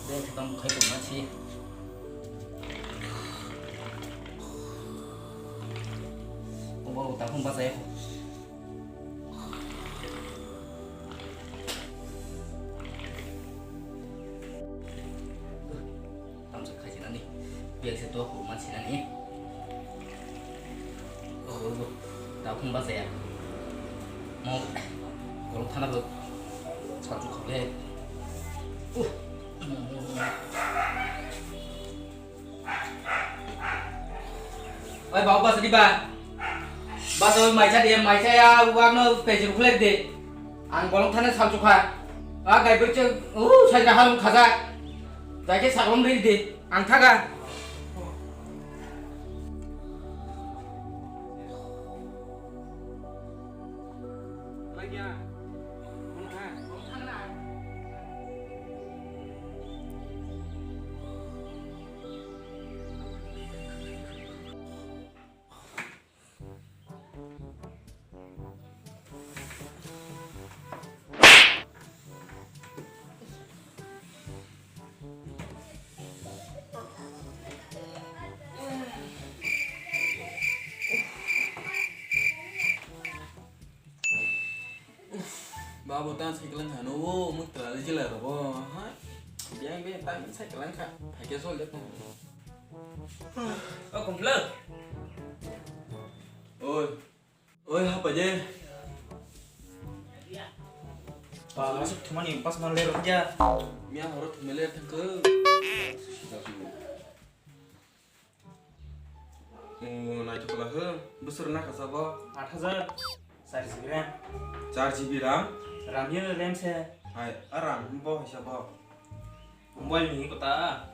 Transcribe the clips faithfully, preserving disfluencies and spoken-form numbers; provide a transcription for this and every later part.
Tamo khai tongma si. Obo takhum bachai. Tamsa khai sinani. Biang se to kurma sinani. Oh, takhum bachai ya. Mau kolok thana bo. Satu kau le. Uh. Oi, babu, basa di ba? Basa, oi, maisa di, maisa ya, wak no pejir khuler di. Ang bolong thana sal chukha. A gai bwrwi chwng, uh, sajra halong khaja. Jai khe saglong ri di. Ang thaga. Babu, tan cycle ang hano, o, muktra le jila robo, ha? Biang be, tan cycle ang kha, phai khe sol de. O, kumphla. Oi. Oi, hapa je. Ba, asuk thumani pas mal le rok ya. Mia horo thumele thangkhe. O, naithok la ho. Bwswk na kha sabo? Aat hajar. Char G B RAM. Char G B RAM? RAM yo RAM se. Hai, a RAM bo hai sabo. Mobile ni kota.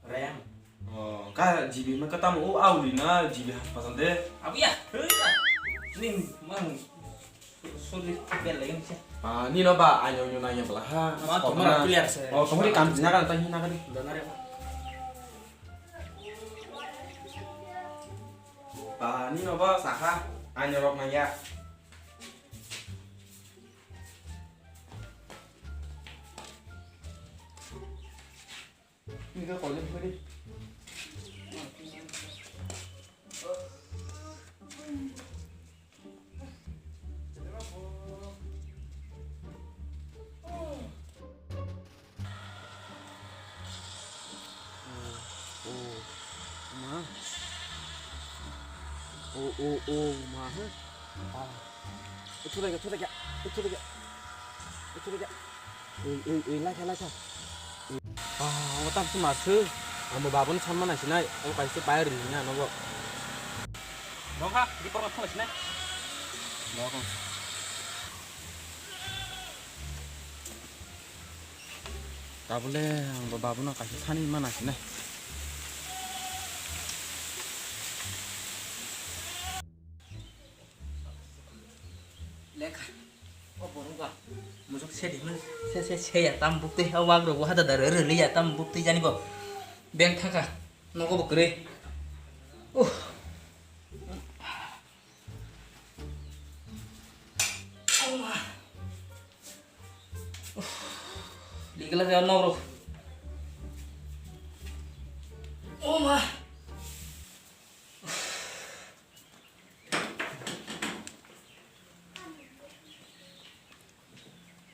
RAM. O, ka G B ma ka tamo o auli na G B hospital de. Abu ya. Ning mang suri bel lagi sih. Ah, ni no ba ayo yo nanya bela ha. Ma to mara clear se. O, to mari kam jina kan tanya na kan. Dona re. Ba, ni no ba saha, ani rok nang ya. Ni ka kolem kuri. O, o, ma. O, o, o, ma, ha? Ah. Uthulai, uthulai, uthulai, uthulai. Ui, ui, ui, lai kha, lai kha. Ah, o tam se ma se. Ang bo babun sanma nai sinai. O kaisa pai ri na nogo. Rong kha, di porma thang sinai. Rong. Tabole ang bo babuno kaisa thani mana sinai. Lekha. O borok ba. Musuk se di mun. Se, se, se ya tam buk tei ha wak rok ha da da re re li ya tam buk tei jani bo. Beng thaka. Nogo bo kwrwi. Uh. Oma. Uf. Ligla ja noro. Oma.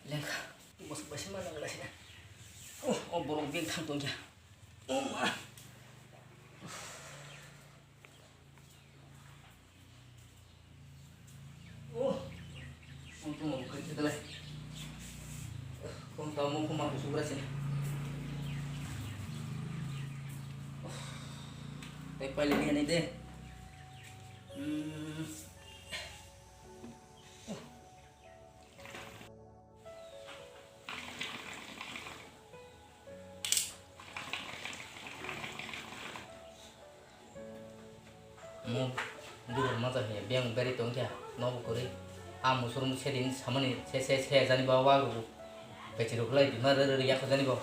Lekha. Bos bos mana lagi. Uh, oh, borok beng thang tong ya. Oma. Oh, untung aku kerja telah. Kau tahu mau kemana sugra sini? Tei paile ni de. Hmm. Mo dubur maja hiya biyang beri tong kya nobo kori. A musur mu sedin samani se se se jani ba wa ru. Pechiro kulai bima re re ya ko jani bo.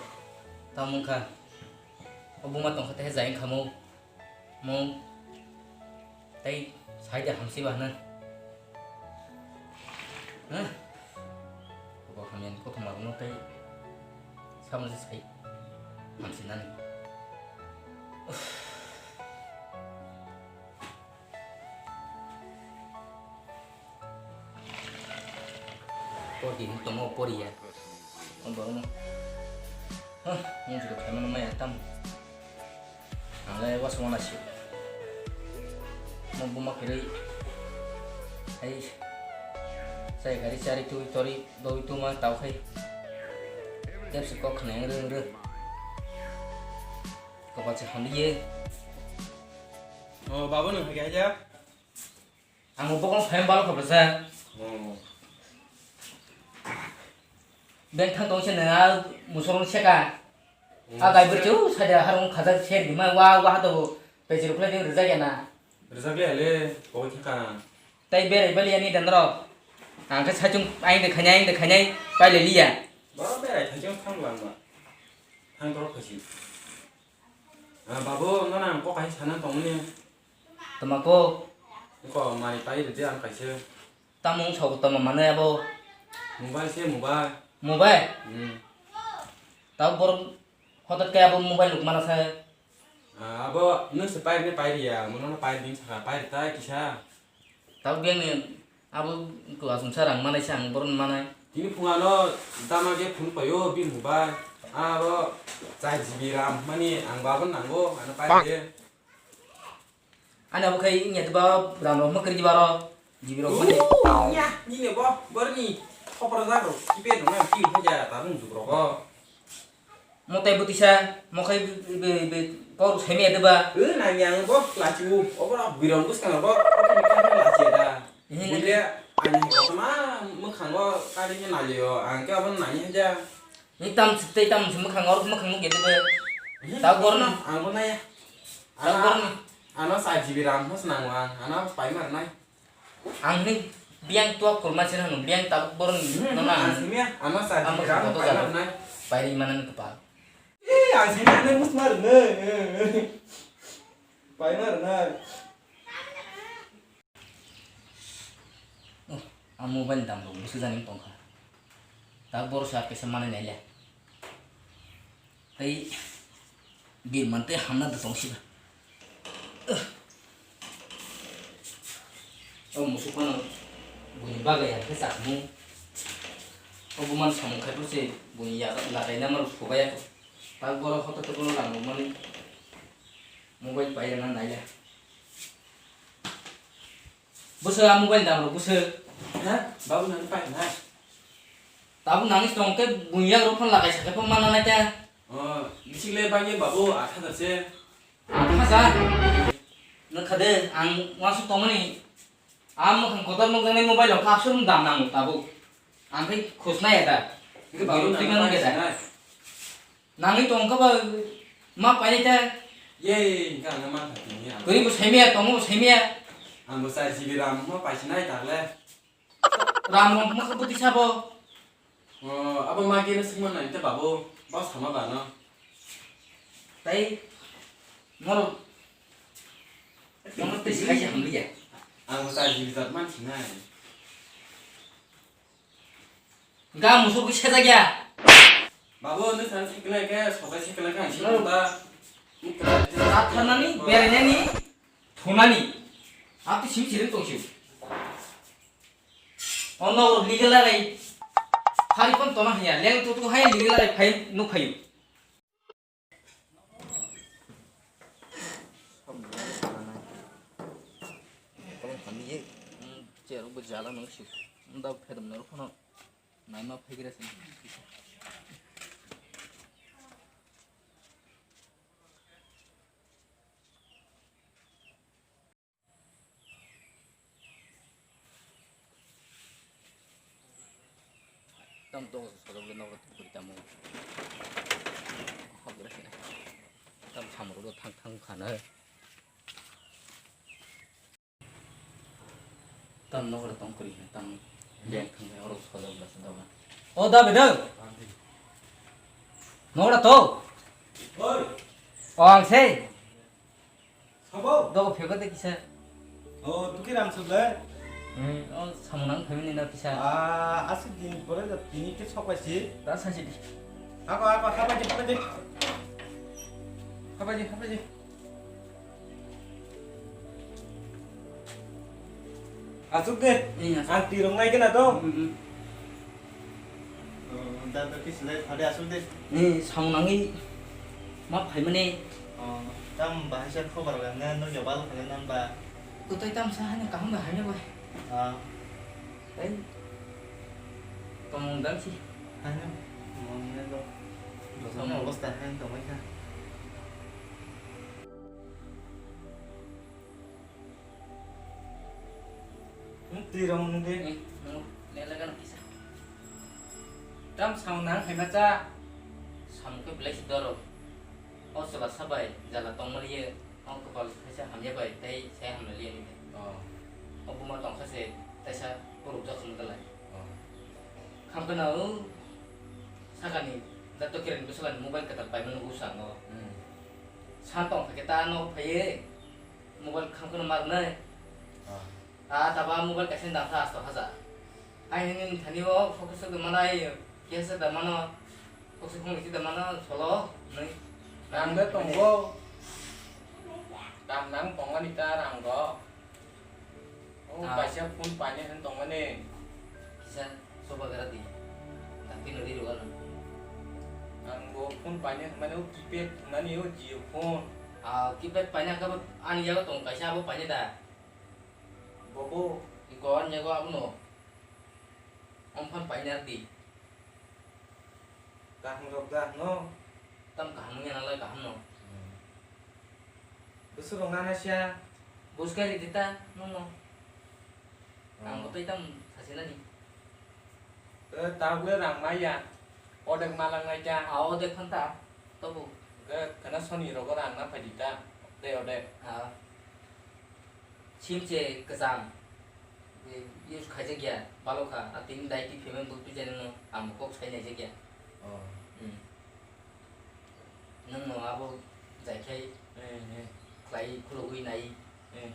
Tamung kha. O buma tong kha te jai khamu. Mung tei sai de hamsi ba hwnwi. Hah? Bo hamya ni kothoma rokno tei samung se sai. Hamsinani. Pori ni tongo pori ya. O borok no. Hah, mung juro khaimano maya tam. Ang le wasung wana si. Mo buma kwrwi. Hai. Sai gari chari twi tori doi tuma tau khai. Tep se kok khna yang rung rung. Kopal se hamliye. O babu nung hai hai ya. Ang bo bokong phai balo khobra sa. Oh. Beng thang tong se nang a musorong seka. Oh, a gai se- berchu saja harung khajak ser di ma wa wa to pejir khlai ding rijak ya na. Rijak le ale koi thaka. Tai berai bali ani dan ro. Ang khe sachung aing de khanyai aing de khanyai pai le liya. Ba berai thajung thang lang ma. Thang tor khasi. Ah, babu, no na ang kok kaisa sana tongmani. Tama ko? Ko mari pai ridi ang kaisa. Tamo wng sobo tamo mano abo? Mobile se mobile. Mobile? Hmm. Tabo borok hotot khe abo mobile nuk mana sa? Ah, abo nwng se pai ridi pai riya, mono no pai din saka pai rita kisa. Tabuk biyang ni abo kwlwng songsa rang manai se ang bohrok ni manai. Tini phung ano dama khe phone paio bini mobile. Abo char G B RAM mani ang babon nango ano pai de. Ani abo khai inya ba RAM rok ma kwrwi baro G B rok mani. Nya nini bo borni khopor jak rok kipe dong na ki haja ta rung juk rok. Motai bwtwisa, mokhai be, be, be, kok rw saimaya de ba? Eh, nangya ang bo, lachi u, obo rok birong bwskango bo, obo ni khe lachi da. Eh, buile, ani kotorma mwkhango kari khe nalio, ang khe obo nangya ja. Ni tam tei tam se mwkhang, orok mwkhang nuk ya de ba? Eh, ta gorno. Ang bo naya. Ta gorno. Ano sa G B RAM hos nango ang, ano paima rwnai. Ang hwnwi biyang tuak kurma se hwnwi biyang tabuk borok ni. Hmm, no na ang simi ya, ano sa ang jira, kotor ano jaro. Paina nai. Pairi mana ni kepal. Eh, ang simi ya, nang mus mar ne. Paina nai. Oh, ang mobile dam rok busu jani tongkha. Tabuk borok sa kesa mana nai le. Tei birman tei hamna da tong siba. O musuk phano buini bagwi ya khe chakmung. O buman samung khai phuru se buini ya lakai nama rw subai ya. Tak borok hoto to bono rang rwmani mobile pai rwna nai ya. Bwswk a mobile dam rok bwswk. Ha? Babu nang pai na. Tabuk nangwi tong khe buini yak rok phano lakai sakai phano mana nai ta. Oh, bisik le bagwi babu aat hajar se. Aat hajar? Nokha de, ang uansuk tongmani. A mwkhang kotor nukjaknai mobile rok khe aswk dam nango tabuk. Ang khe khosnai ya da. Hwnkhe babu nang pai sinai. Nangwi tong kha ba ma painai ta. Ye, hwnkhe ang ma kha tini ang. Kwrwi bo saimaya, tongo bo saimaya. Ang bo char G B RAM ma paisinai tagle. RAM rom ma kha bwtwi sabo. O, abo ma khe swngma nai ta babu, ba sama ba no. Tai moro, moro tei sai se hamliya. Ang bo char G B jat man sinai. Ga musuk bi sejak ya. Babu, nung sana sikla ke, sokai sikla ke, ang sikla ba. Tatharnani, berainani, thunani. Ati sim siring tong siu. Ono legal larai. Hari pon tona hanya, leng tu tu hai legal larai phai nuk phayu. Tolong kami ye, hmm, chair bo jala nang si. Nda phedam nang phano naima phaigra si. Tam to sodok le nok tong kuri tamo. Hok gra sina. Tam samro do thang thang khana. Tam nok tong kuri tam beng thang oro sodok la sodok la. O da bedal. Nok to. Oi. O ang sei. Sabo? Dogo phego de kisa. O, tuki ram suble? Hmm, o samung nang phai ni na kisa. Ah, asik din pore da tini ke sok pai si. Da sa si di. Ako, ako, ha pai di, ha pai di. Hapai di, hapai di. Asuk de. Iya, asuk. Ang tirong nai kena to. Hmm, hmm. Oh, da da kis le, hade asuk de. Ni, samung nangwi ma phaimani. Oh, tam bahasa khobar ga na, no jabal khaga nan ba. Kutai tam sa hani kaham ba hanya ba. Ah. Tei tongmung dam si. Hanya, mung ne lo. Jotono obosta hai tongwi kha. Hmm, twi rong nung de. Eh, nung, ne laga nung kisa. Tam samung nang hai ma cha. Samung khe belai si doro. O chwla sabai jala tongmani ye, o kwpal kaisa hamya bai tei sai hamlailiya ni. Oh. O buma tongkha se taisa borok jak wng dalai. Oh. Khamkhe na o sakani da to kiran bwswlani mobile kwtal paimani usa no. Hmm. Sa tongkha khe ta no phaiye mobile khamkhe no marnai. Oh. A taba mobile kaisa dangkha asto haja. Ai nini thani o focus da mana ai, kesa da mano, focus khong isi da mano solo, nai. Rang da tongo. Rang nang tongmani ta rang do. O ah. Kaisa phone paine han tongmani. Kisa soba gara di. Tapi nori ro ano. Ang bo phone paine mane o keypad mane o Jio phone. Ah, keypad paine ka ani yago tong kaisa abo paine da. Bobo. Iko an yago abono. Om phan paina di. Kaham rok da no? Tam kaham wngya nalai kaham no. Hmm. Bwswk rok nana siya? Bus gari di ta, no no. Hmm. Ang bo tei tam sasi nani. Eh, tabuk le rang maya. Odek malang nai kya? Ah, odek phan ta. Tobo. Ke kana soni rogo rang na phai di ta. Odek, odek. Ah. Sim che kwcham. Use khaijak ya, balo kha. A tini dai twi phaimani bo twi jani no, ang bo kok sai naijak ya. Oh. Hmm. Nwng no abo jaikhai eh, eh. Khlai khulogwi nai. Eh.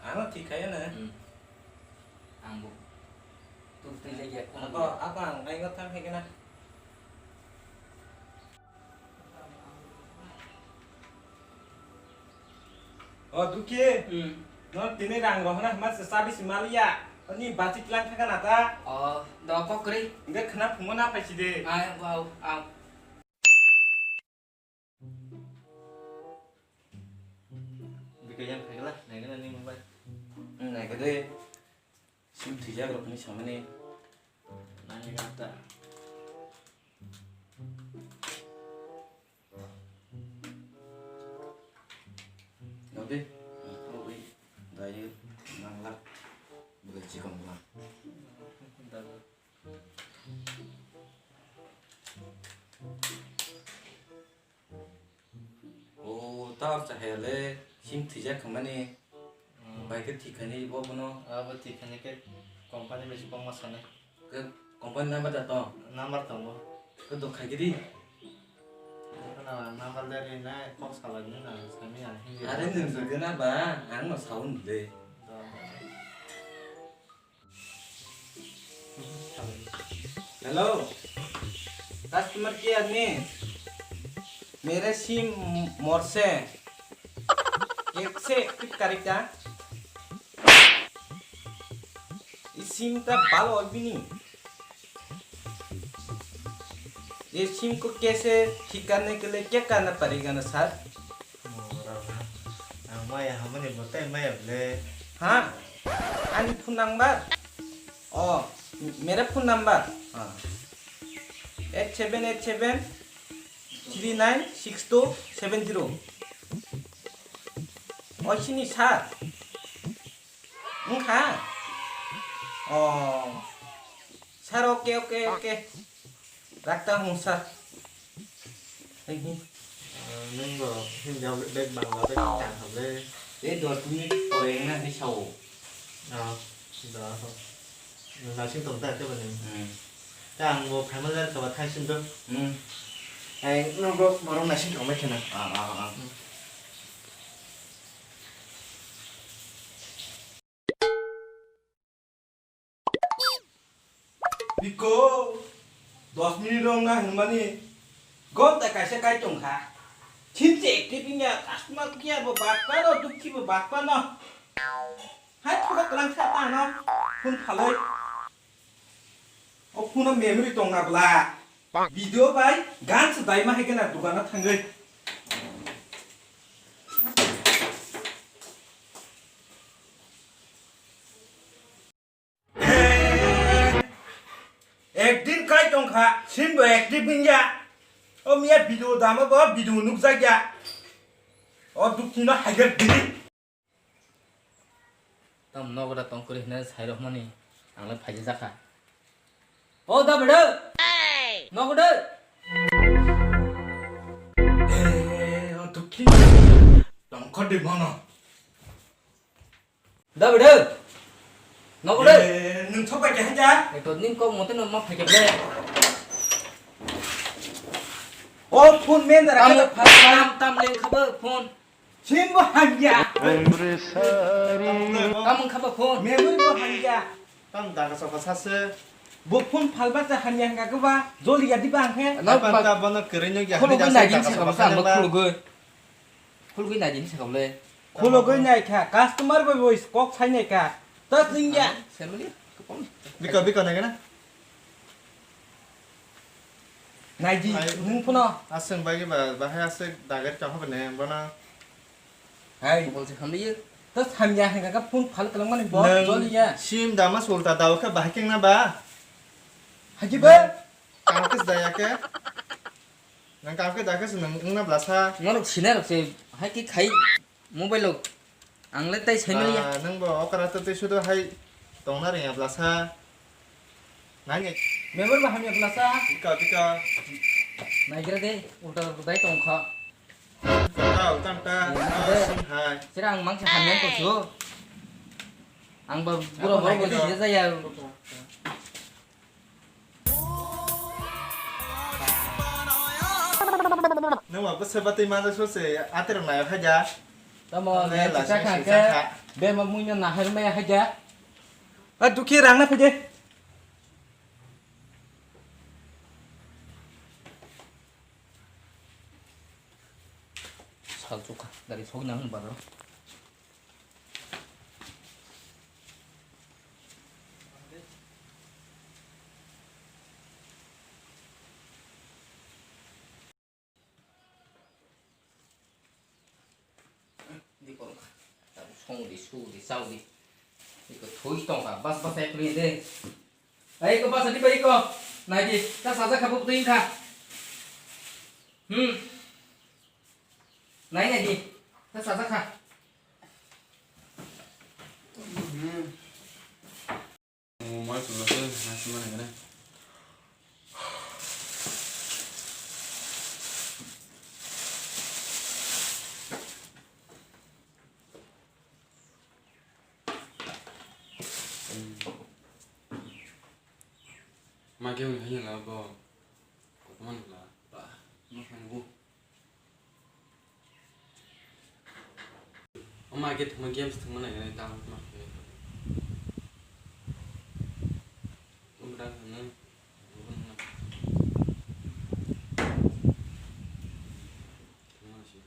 Ano thik khai na. Hmm. Ang bo twi twi jak ya. Ako, ako ang nai ngot thang khai na. O Duki, hmm. No tini rang rohna hwnma se chabi si maliya. Ani basi tlang thaka na ta. O, do kok kri. Nge khna phungo na phaisi de. Ai, wow, au. Bika yang phegla, naikhe na ni mobile. Hmm, naikhe de. Sim thwijak rokni samani. Nani gata. Nodi, nodi, dayo, nangla, boleh cikon pulang. O, tar chahele, sim thwijak khamani. Hmm. Bai khe thik khainai bo bono. Abo thik khainai khe company bai se kokma sanai. Khe company number da tong? Number tongo. Khe do khai khe di. Number da ri nai kok salai nai na sami ya hindi. Are nwng rwgena ba, ang no saun de. Do, do. Hello, customer care में मेरे सिम मोर से कैसे पिक करेगा? इस सिम का बाल और भी नहीं। ये सिम को कैसे ठीक करने के लिए क्या करना पड़ेगा ना sir? Ang maya hamani bo tei maya ble. हाँ, आनी फोन नंबर। ओ, मेरा फोन नंबर। हाँ। Eight seven eight seven three nine six two seven zero। ओ, सिनी sir. Wngkha? Oh. Sir, okay, okay, okay. Rakta hung, sir. Thank you. Nung bo hindi bag bangla bag tang hable. Eh, dos minute pore na ni sao. Ah, da ho. Nung nasing tong ta ke bani. Hmm. Ta ang bo family ka ba thai sin do. Hmm. Eh, nung bo morong nasing tong mai khena. Ah, ah, ah. Hmm. Biko, dos minute wng na hwnmani, gonta kaisa kai tongkha. Chim se active wngya, customer kiya bo bakpa no, dukhi bo bakpa no. Hai thogo kwlang sa ta no, phone phaloi. O phone o memory tong na bla. Video bai gan se dai ma hai gana dukano thangwi. Ekdin kai tongkha, sim bo active wngya. O miya video dama bo video nukjakya. O dukino haiger dini. Tam nogo da tong kuri hwnwi sai rwmani, ang le phaijak kha. O da bwdw. Nogo de. Eh, o dukino. Tongkha de mano. Da bwdw. Nogo de. Eh, nwng thok bai khe haja. Eto ning kok mote no ma phaikhe ble. O phone men da Tam, rakha phalsa. Tam, tam leng kha bo phone. Sim bo hamya. Tam wng kha bo phone. Memory bo hamya. Tam daga sofa sase. Bo phone phalba cha hamya hanga khe ba joli ya diba ang khe. No, Apa ba, ta bono kwrwi no ya khulugwi hamya nai din daga sakha sofa ba, sase ang ba ba. Khulugwi. Khulugwi nai din sakha le. Khulugwi nai kha, customer bai bo kok sai nai kha. Ta jingya. Family, kapam. Biko, biko nai gana. Nai di, Hai. Nung phuno. Aswng bai ba, bahai aswk dagar ka hobo ne, bono. Hai. Bol se hamliyo. Ta samya hanga ka phone phal kalang mani bo, Nung joliya. Sim dama sulta dawa kha bahai keng na ba? Haji ba? Nung kaham khe jaya khe? Nung kaham khe jaya khe se nung wngna blasa? Norok sinai rok se, hai khe khai mobile rok. Ang le tai sai maliya. Ah, nung bo okra to tei sudo hai tongna rengya blasa. Nang e. Member ba hamya blasa. Bika, bika. Naigra de, ulta ulta dai tong kha. Kau tang ta. Nang de. Sing hai. Sira ang mangsa hamya to su. Ang ba bura bura bo sida jaya. Nung ba bwsa batwi manjak sose aterok nai haja. Tamo Nai ne la chakha sing khe sing kha. Be ma muino nahar maya haja. A dukhi rang na phide. Sal chukha dari sogna hung baro. Di korokha. Tabuk songdi, sudi, chaudi. Iko thui tongkha, bas bas ekli de. Ai, iko bas di bai iko. Nai di, ta saja kha buk ding kha. Hmm. Nai nai di, ta saja kha. Hmm. Mai sumno se, mai sumno ne. Ma ke uni hanya la bo. Ko man la ba. Ma kan bu. Ama ke thuma games thuma nai nai ta ma ke. Tum da na. Thuma si.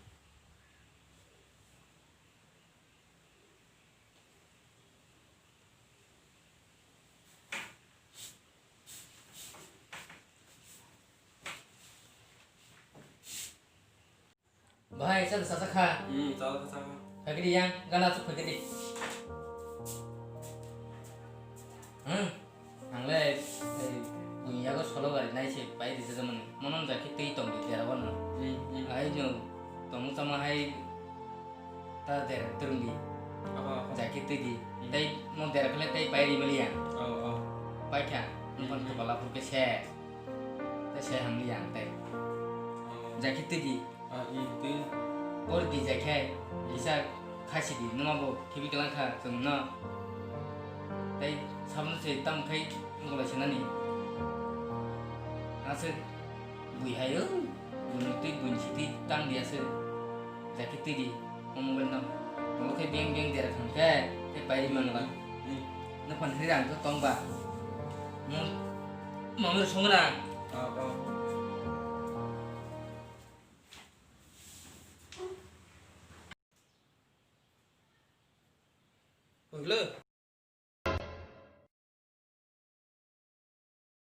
Bahai, sa sa sa kha. Hmm, sa sa sa kha. Phagidi yang, gana chu phagidi. Hmm, ang le, eh, buini yago solo gari nai se pai di jaga mani. Monon jaki tei tong di dera wan. Hmm, hmm. Ai no, tong sama hai ta dera turung di. Apa, apa? Jaki tei di. Hmm. Tei mo dera khle tei pai di mali yang. Oh, oh. Pai kha, hmm, nukon hmm, kepala pur ke se. Tei se hamli yang tei. Oh. Jaki tei di. Ah, i twi. Por di jai khe, isa khasi di, numa bo khibi kelang kha chwng no. Tei sabno se tam khai wngkha lai sanani. Aswk bui hai o, buni twi buni si twi tang di aswk. Jaki twi di, o mobile no. Omo khe beng beng dera thang khe, tei pai ri mangla. Hmm. No phan hri rang to tong ba. Mo, mo song rang. Ah, ah. Wngkhe le.